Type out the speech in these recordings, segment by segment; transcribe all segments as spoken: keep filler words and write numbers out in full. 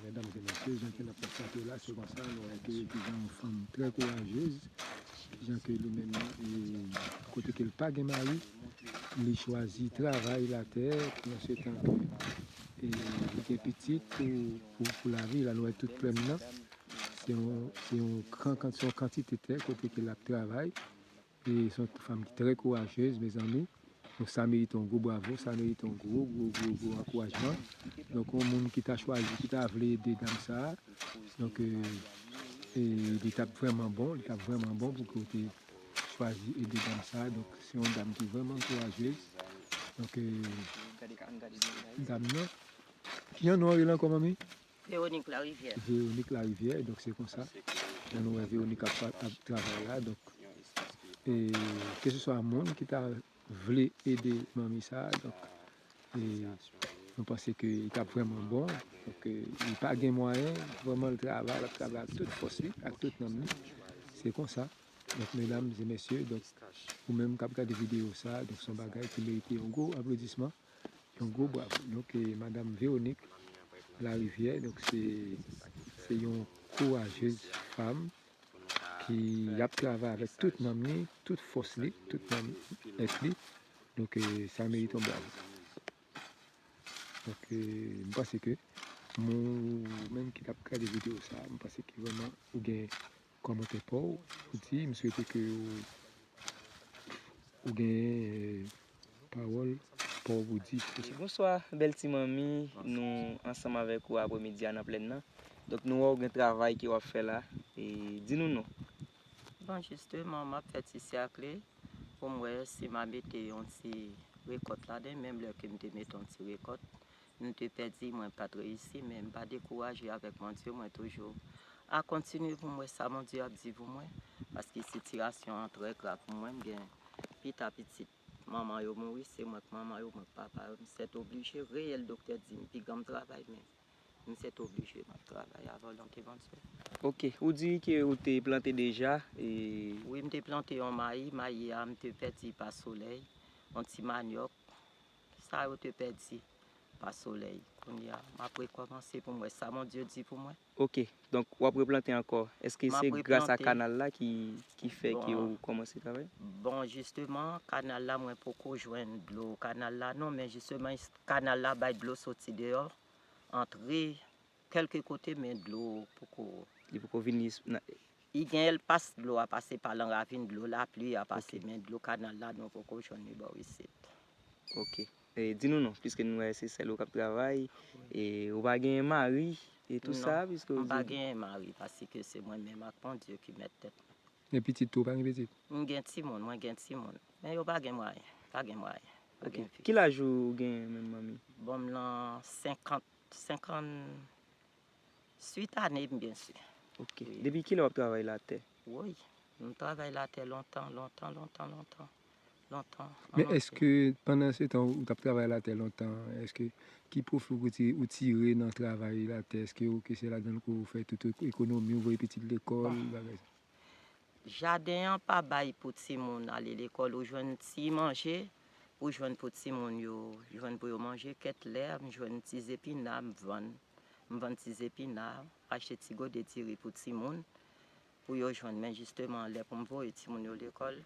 Medam e mesye, jan ke n ap konstate la, se konsa, nou wè ke li se yon fanm trè kourajez, jan ke li menm, e, kote ke l pa gen mari, li chwazi travay latè, pandan se tan ke, e, li gen pitit pou, pou, pou lavi, la nou wè tout plèn nan, se yon, se yon gran kan-, se yon kantite tè kote ke l ap travay, e se yon fanm ki trè kourajez, mezanmi. Donk, sa merite yon gwo bravo, sa merite yon gwo, gwo, gwo, gwo ankourajman. Donk, yon moun ki ta chwazi, ki ta vle ede dam sa a, donk, e, e, li t ap vrèman bon, li t ap vrèman bon pou ke w te chwazi ede dam sa a. Donk, se yon dam ki vrèman kourajez. Donk, e, dam nan, ki jan non w rele ankò, manmi? Véronique Larivière. Véronique Larivière, donk se konsa. Jan nou wè Véronique ap, ap travay la, donk, e, keseswa moun ki ta vle ede manmi sa a, donk, e, nou panse ke li t ap vrèman bon, donk, e, li pa gen mwayen, vrèman l travay, l ap travay ak tout fòs li, ak tout nanm li, se konsa. Donk, medam e mesye, donk, ou menm k ap gade videyo sa a, donk, se yon bagay ki merite yon gwo aplodisman. Yon gwo bravo. Donk, e, madam Véronique Larivière, donk, se, se yon kourajez fanm ki ap travay avèk tout nanm li, tout fòs li, tout nanm èt li. Donk, e, sa merite yon bravo. Donk, e, m panse ke moun, ou menm ki t ap gade videyo sa a, m panse ke vrèman ou gen kòmantè pa w pou di, m swete ke ou, ou gen, e, pawòl pa w pou di pou sa. Bonswa, bèl ti manmi. Nou ansanm avèk ou apremidi a nan plèn nan. Donk, nou wè w gen travay ke w ap fè la. E, di nou non. Bon, jisteman, m ap fè ti sèkle pou m wè si m a mete yon ti rekòt ladan, menm lè ke m te mete yon ti rekòt. M te pèdi, mwen pa t reyisi, men m pa dekouraje avèk Bondye, mwen toujou a kontinye pou m wè sa Bondye ap di pou mwen, paske sitiyasyon an trè grav pou mwen, m gen pita pitit, manman yo mouri, se mwen k manman yo, mwen k papa yo, m sètoblije, reyèl doktè di m piga m travay, men m sètoblije, m ap travay a volonte Bondye. Ok, ou di ke ou te plante deja, e. Wi, m te plante yon mayi, mayi a, m te pèdi pa solèy, yon ti manyòk, sa yo te pèdi pa solèy. Kounye a, m ap rekòmanse pou m wè sa Bondye di pou mwen. Ok, donk w ap replante ankò. Èske se gras a kanal la ki, ki fè ke ou kòmanse travay? Bon, jisteman, kanal la, mwen poko jwenn dlo kanal la non, men jisteman, kanal la bay dlo soti deyò, antre kèlke kote, men dlo poko. Li poko vini s-, nan. Li gen lè l pas, dlo a pase pa lan ravin, dlo lapli a pase, men dlo kanal la, nou poko jwenn li bò isit. Ok. E, di nou non, piske nou wè se sèl ou k ap travay, e ou pa gen mari, e tou sa, piske ou di. Non, m pa gen mari, paske se mwen menm ak Bondye ki mèt tèt mwen. Men pitit tou, ou pa gen pitit? M gen timoun, mwen gen timoun. Men yo pa gen mwayen, pa gen mwayen, pa gen fis. Ok. Ki laj ou gen menm, manmi? Bon, m lan senkant, senkant, Suit ane m, byen si. Ok. Wi. Depi kilè w ap travay latè? Woy, m travay latè lontan, lontan, lontan, lontan, lontan. Men èske pandan se tan ou t ap travay latè lontan, èske ki pwofi ou ti-, ou tire nan travay latè? Èske ou ke se ladan l ke ou fè tout ekonomi, ou voye pitit lekòl, bagay sa? Jaden an pa bay pou timoun ale lekòl. Ou jwenn ti manje, ou jwenn pou timoun yo, jwenn pou yo manje. Kèk lè, m jwenn ti zepina, m vann. M vann ti zepina, achte ti gode diri pou timoun, pou yo jwenn. Men jisteman, lè pou m voye timoun yo lekòl,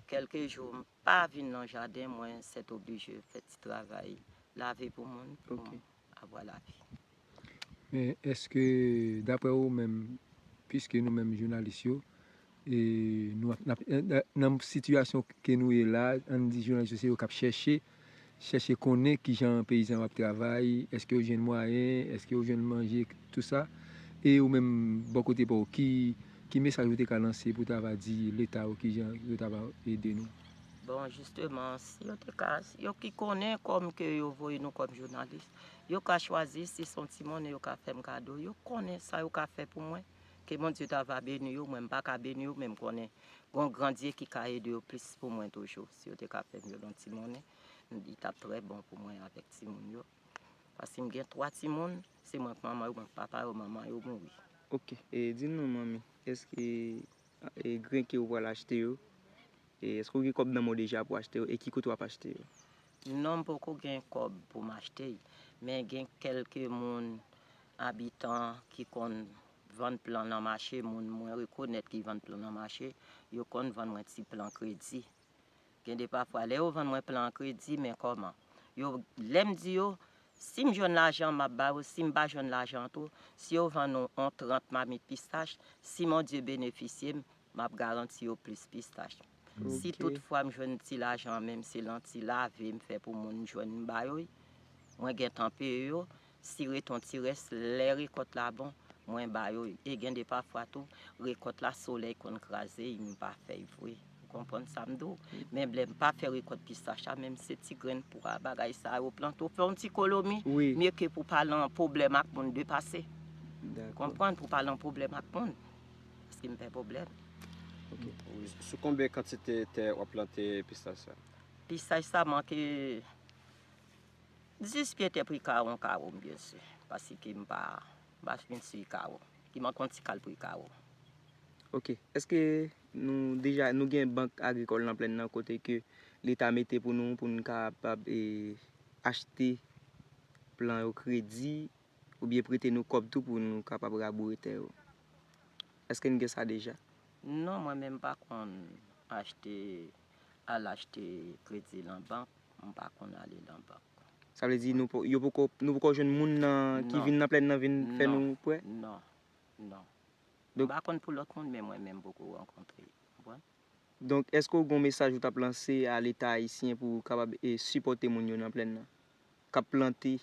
kèlke jou m pa vin nan jaden, mwen sètoblije fè ti travay, lave pou moun, pou m avwa lavi. Men èske, daprè ou menm, piske nou menm jounalis yo, e nou ap, n ap, nan, nan sitiyasyon ke nou ye la, ann di jounalis yo se yo k ap chèche, chèche konnen kijan peyizan yo ap travay, èske yo jwenn mwayen, èske yo jwenn manje, tou sa. E ou menm, bò kote pa w, ki, ki mesaj ou te ka lanse pou ta va di Leta yo kijan yo ta va ede nou? Bon, jisteman, si yo te ka, yo ki konnen kòm ke yo voye nou kòm jounalis, yo ka chwazi si se yon ti monnen yo ka fè m kado. Yo konnen sa yo ka fè pou mwen. Ke Bondye ta va beni yo, mwen m pa ka beni yo, men m konnen gon gran Dye ki ka ede yo plis pou mwen toujou. Si yo te ka fè m yon ti monnen, li t ap trè bon pou mwen avèk timoun yo. Paske m gen twa timoun, se mwen k manman yo, mwen k papa yo, manman yo mouri. Ok, e di nou non, manmi, èske, e, grenn ke ou pral achte yo, e èske ou gen kòb nan men w deja pou achte yo, e ki kote w ap achte yo? Non, m poko gen kòb pou m achte y, men gen kèlke moun abitan ki konn vann plan nan mache, moun mwen rekonèt ki vann plan nan mache, yo konn vann mwen ti plan kredi. Gen de pafwa, lè yo vann mwen plan an kredi, men kòman? Yo, lè m di yo, si m jwenn lajan, m ap ba yo, si m pa jwenn lajan tou, si yo vann ou on trant mamit pistach, si Bondye benefisye m, m ap garanti yo plis pistach. Si Ok. Toutfwa m jwenn ti lajan an, menm se lanti lave m fè pou moun jwenn m ba yo, mwen gentan peye yo, si ret on ti rès, lè rekòt la bon, mwen ba yo. E gen de pafwa tou, rekòt la solèy konn kraze, m pa fè y vre. Ou konprann sa m di w? Men lè m pa fè rekòt pistach la, menm se ti grenn pwa bagay sa yo plante, ou fè yon ti kolomi, Wi. Mye ke pou pa lan pwoblèm ak moun depase. Dakò. Konprann, pou pa lan pwoblèm ak moun. Paske m pè pwoblèm. Ok. Wi. Sou konbyen kantite tè w ap plante pistach sa? Pistach sa manke dis pye tè pri kawon kawon, byen si. Paske m pa, m pa fin si kawon. Ki manke yon ti kal pri kawon. Ok. Èske nou deja, nou gen bank agrikòl nan plèn nan kote ke Leta mete pou nou, pou nou kapab, e, achte plan yo kredi, oubyen prete nou kòb tou pou nou kapab raboure tè yo? Èske n gen sa deja? Non, mwen menm m pa konn achte, al achte kredi lan bank, m pa konn ale lan bank. Sa vle di nou po-, yo poko, nou poko jwenn moun nan ki Non. Vin nan plèn nan vin fè Non. Nou prè? Non, non. Donk M pa konn pou lòt moun, men mwen menm m poko rankontre. Konprann? Donk, èske w gen yon mesaj ou t ap lanse a Leta ayisyen pou kapab, e, sipòte moun yo nan plèn nan? K ap plante?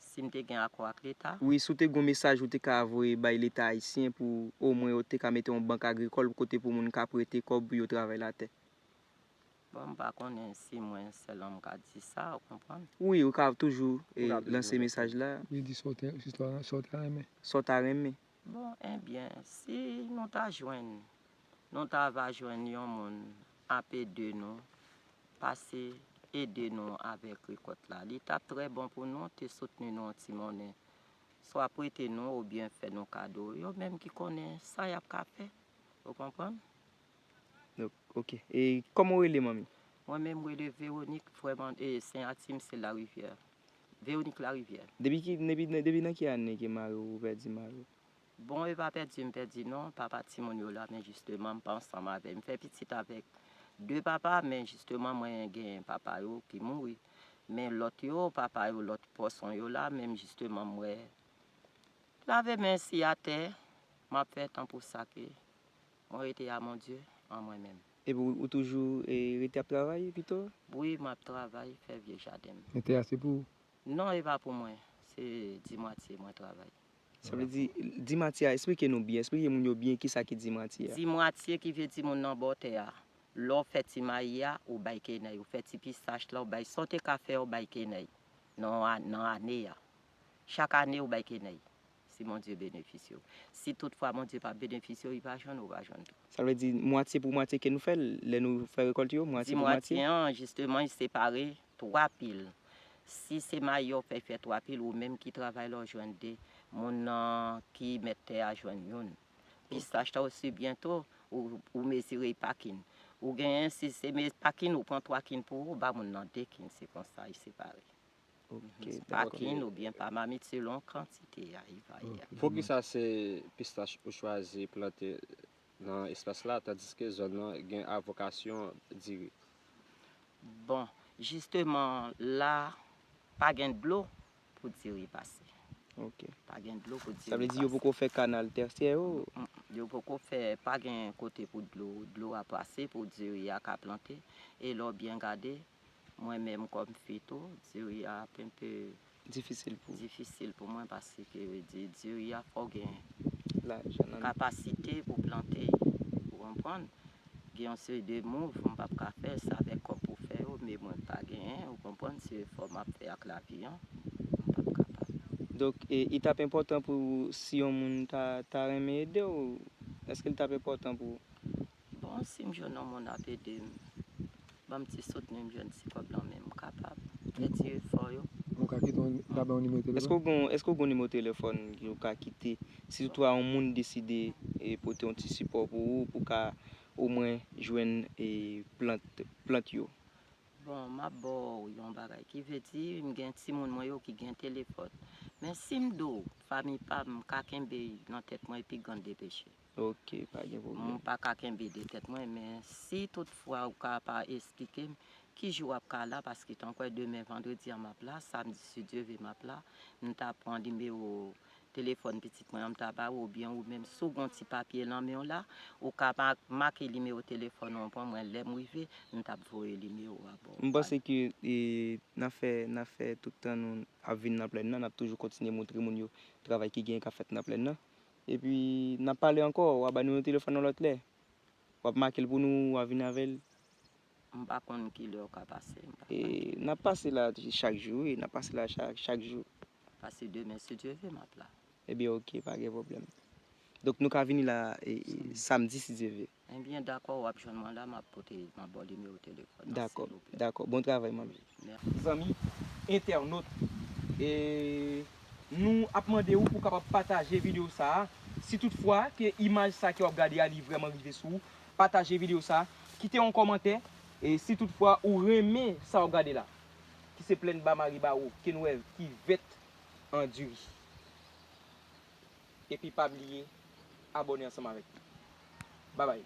Si m te gen akò ak Leta? Wi, si w te gen yon mesaj ou te ka voye bay Leta ayisyen pou omwen yo te ka mete yon bank agrikòl kote pou moun ka prete kòb pou yo travay latè. Bon, m pa konnen si mwen sèlman m ka di sa, ou konprann? Wi, ou ka toujou, e, Ou ka toujou lanse mesaj la. Wi, di sa w te, si sa w, sa w ta renmen. Sa w ta renmen. Bon, ebyen, si nou ta jwenn, nou ta va jwenn yon moun ap ede nou, pase ede nou avèk rekòt la, li t ap trè bon pou nou, te soutni nou yon ti monnen, swa prete nou oubyen fè nou kado, yo menm ki konnen sa y ap ka fè, ou konprann? Donk, ok. E kòman w rele, manmi? Mwen menm, m rele Véronique, frè m, e, siyati m se Larivyè. Véronique Larivyè. Depi ki, depi, depi nan ki ane ke mari w, ou pèdi mari w? Bon, e pa pèdi m pèdi non, papa timoun yo la, men jisteman, m pa ansanm avè, m fè pitit avèk de papa, men jisteman, mwen gen papa yo ki mouri. Men lòt yo, papa yo, lòt pòson yo la, men jisteman, m wè, lave men si atè, m ap fè tan pou sa ke mwen rete a Bondye an mwen menm. Epi ou, ou toujou, e, rete ap travay pito? Wi, m ap travay, fè vye jaden m. Men tè a se pou ou? Non, e pa pou mwen. Se dimwatye mwen travay. Sa vle di, dimwatye a, esplike nou byen, esplike moun yo byen kisa ki dimwatye a. Dimwatye ki vle di moun nan bò tè a. Lè w fè ti mayi a, ou bay kenèy, ou fè ti pistach la, ou bay sa w te ka fè, ou bay kenèy. Nan, nan ane a. Chak ane, ou bay kenèy. Si Bondye benefisye w. Si toutfwa Bondye pa benefisye w, li pa jwenn ou, ou pa jwenn tou. Sa vle di mwatye pou mwatye ke nou fè l, lè nou fè rekòlt yo, mwatye pou mwatye? Di mwatye an, jisteman, li separe twa pil. Si se mayi w fè, fè twa pil, ou menm ki travay la, w jwenn de. Moun nan ki mèt tè a jwenn youn. Pistach la osi, byento, ou, ou mezire pakin. Ou genyen, si se me-, pakin, ou pran twa kin pou ou, ba moun nan de kin, se konsa, li separe. Ok, dakò. Pa kin oubyen pa mamit selon kantite a, li varye. Ok. Poukisa se pistach ou chwazi plante nan espas la, tandiske zòn nan gen a vokasyon diri? Bon, jisteman, la, pa gen dlo pou diri pase. Ok. Pa gen dlo pou diri pase. Sa vle di yo poko fè kanal tèsyè yo? Mm, yo poko fè, pa gen kote pou dlo, dlo a pase pou diri a ka plante. E lè w byen gade, mwen menm kòm fi tou, diri a ap enpe Difisil pou ou? Difisil pou mwen paske di-, diri a fò w gen Lajan nan men. Kapasite pou plante, ou konprann? Gen yon seri de mouv m p ap ka fè, se avèk kòb pou fè yo, men mwen pa genyen, ou konprann? Se efò m ap fè ak lavi an, m p ap kapab. Donk, e, li t ap enpòtan pou ou si yon moun ta, ta renmen ede w, èske li t ap enpòtan pou ou? Bon, si m jwenn yon moun ap ede m, ban m ti soutni, m jwenn ti kòb lan men, m kapab fè ti efò yo. Ou ka kite yon, dabò yon nimewo telefòn? Èske w gon, èske w gon nimewo telefòn ke w ka kite? Si toutfwa yon moun deside, e, pote yon ti sipò pou ou, pou w ka omwen jwenn, e, plant, plant yo. Bon, m ap ba w yon bagay ki vle di, m gen timoun mwen yo ki gen telefòn. Men si m di w, fanmi pa m, m ka kenbe l nan tèt mwen epi grann depeche. Ok, pa gen pwoblèm. M pa ka kenbe de tèt mwen, men si toutfwa ou ka pa esplike m ki jou w ap ka la, paske tankou demen vandredi an m ap la, samdi si Dye ve m ap la, m ta pran nimewo telefòn pitit mwen an, m ta ba ou, oubyen ou menm si w gen yon ti papye nan men w la, ou ka ma- make nimewo telefòn ou, pran mwen lè m rive, m t ap voye nimewo a ba w. M panse ke e, n ap fè, n ap fè tout tan nou ap vin nan plèn nan, n ap toujou kontinye montre moun yo travay ki genyen k ap fèt nan plèn nan. Epi, n ap pale ankò, w a ba nou nimewo telefòn nan lòt lè. W ap make l pou nou, w a vin avè l. M pa konn ki lè w ka pase, m pa konn ki lè. E, n ap pase la chak jou, wi, n ap pase la chak, chak jou. Pase demen, si Dye ve, m ap la. Ebyen, ok, pa gen pwoblèm. Donk, nou ka vini la e, e, samdi, si Dye ve. Ebyen, dakò, w ap jwenn mwen la, m ap pote, m ap ba w nimewo telefòn nan, silvouplè. Dakò, dakò. Bon travay, manmi. Mèsi. Zanmi entènot, e, nou ap mande w pou w kapab pataje videyo sa a. Si toutfwa ke imaj sa ke w ap gade a, li vrèman rive sou ou, pataje videyo sa a. Kite yon kòmantè, e si toutfwa ou renmen sa w ap gade la, ki se plèn ba Maribawo, ke n wè ki vèt an diri. Epi pa bliye abòne ansanm avèk nou. Babay.